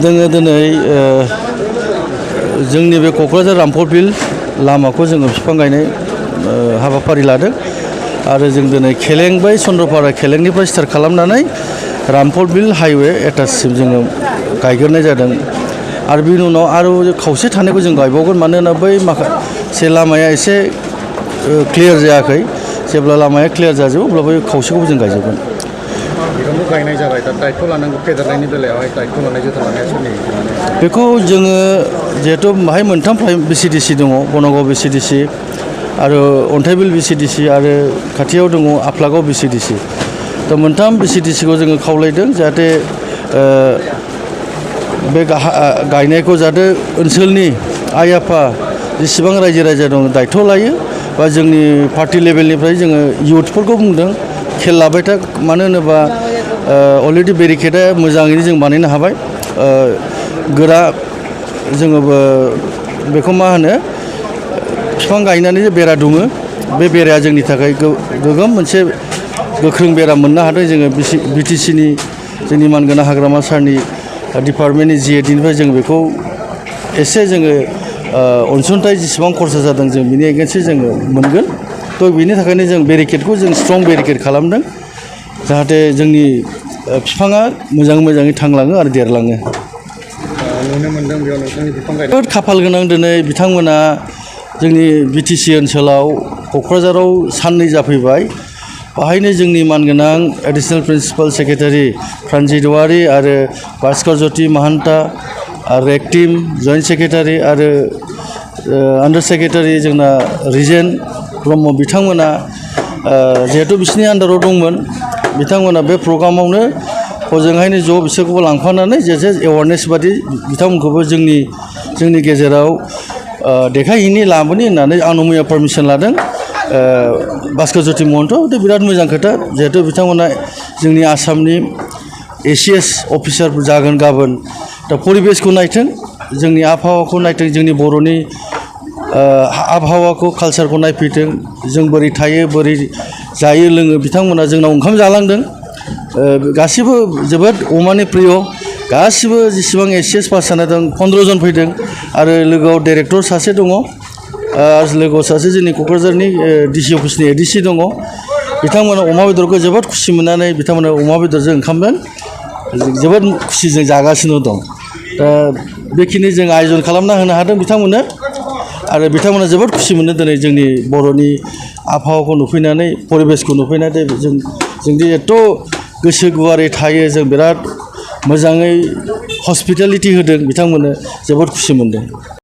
जोङो दिनै जोंनि बे क'क्राझार रामफल बिल लामाखौ जोङो बिफां गायनाय हाबाफारि लादों आरो जों दिनै खेलें बै चन्द्रपारा खेलेंनिफ्राय स्टार्ट खालामनानै रामफल बिल हाइवे एटाचसिम जोङो गायग्रोनाय जादों आरो बिनि उनाव आरो खावसे थानायखौ जों गायबावगोन मानोना बै माखासे लामाया एसे क्लियार जायाखै जेब्ला लामाया क्लियार जाजोबो अब्ला बै खावसेखौबो जों गायजोबगोन। बिफांखौ गायनाय जाबाय दा दायथ' लानांगौ फेदेरनायनि बेलायावहाय दायथ' लानाय जोथोन लानाया सोरनि? बेखौ जोङो जिहेथु बाहाय मोनथाम VCDC दङ बनागाव VCDC आरो अन्थाइबिल VCDC आरो खाथियाव दङ आफलागाव VCDC दा मोनथाम VCDCखौ जोङो खावलायदों जाहाथे बे गायनायखौ जाहाथे ओनसोलनि आइ आफा जेसेबां रायजो राजा दं दायथ' लायो बा जोंनि पार्टि लेभेलनिफ्राय जोङो इयुथफोरखौ बुंदों खेल लाबाय था मानो होनोबा अलरेडि बेरिकेडा मोजाङैनो जों बानायनो हाबाय गोरा जोङो बेखौ मा होनो बिफां गायनानै जे बेरा दुमो बे बेराया जोंनि थाखाय गोगोम मोनसे गोख्रों बेरा मोननो हादों जोङो BTCनि जोंनि मानगोनां हाग्रामा सारनि डिपार्टमेन्टनि GADनिफ्राय जों बेखौ एसे जोङो अनसुंथाइ जेसेबां खरसा जादों जों बिनि एगेन्स्टै जोङो मोनगोन थ' बिनि थाखायनो जों बेरिकेडखौ जों स्ट्रं बेरिकेड खालामदों जाहाथे जोंनि बिफाङा मोजाङै थांलाङो आरो देरलाङो। नुनो मोनदों बेयाव नोंथांनि बिफां गायनाय जोबोद खाफाल गोनां दिनै बिथांमोना जोंनि BTC ओनसोलाव क'क्राझाराव साननै जाफैबाय बाहायनो जोंनि मानगोनां एडिशनेल प्रिन्सिपाल सेक्रेटारि प्रानजित औवारि आरो भास्कर ज्योति महान्ता आरो एक्टिम जइन्ट सेक्रेटारि आरो आन्डार सेक्रेटारि जोंना रिजेन ब्रह्म बिथांमोना जिहेतु बिसोरनि आन्डाराव दंमोन बिथांमोना बे प्रग्रामावनो हजोंहायनो ज' बिसोरखौबो लांफानानै जेसे एवारनेस बादि बिथांमोनखौबो जोंनि गेजेराव देखायहैनि लाबोनि होननानै आं मैया पारमिसन लादों भास्कर ज्योति महन्त बिराद मोजां खोथा जिहेतु बिथांमोना जोंनि आसामनि ACS अफिसारफोर जागोन गाबोन दा परिबेसखौ नायथों जोंनि आबहावाखौ नायथों जोंनि बर'नि आबहावाखौ कालसारखौ नायफैथों जों बोरै थायो बोरै जायो लोङो बिथांमोना जोंनाव ओंखाम जालांदों गासिबो जोबोद अमानि प्रिय गासिबो जेसेबां ACS पास जानाय दं 15 जन फैदों आरो लोगोआव डाइरेक्टर सासे दङ आरो लोगोआव सासे जोंनि क'क्राझारनि DC अफिसनि ADC दङ बिथांमोना अमा बेदरखौ जोबोद खुसि मोननानै बिथांमोना अमा बेदरजों ओंखामजों जोबोद खुसिजों जागासिनो दं दा बेखिनि जों आयोजन खालामना होनो हादों बिथांमोननो आरो बिथांमोना जोबोद खुसि मोनो दिनै जोंनि बर'नि आबहावाखौ नुफैनानै परिबेसखौ नुफैनानै जोंदि एथ' गोसो गुवारै थायो जों बिराद मोजाङै हस्पिटालिटि होदों बिथांमोननो जोबोद खुसि मोनदों।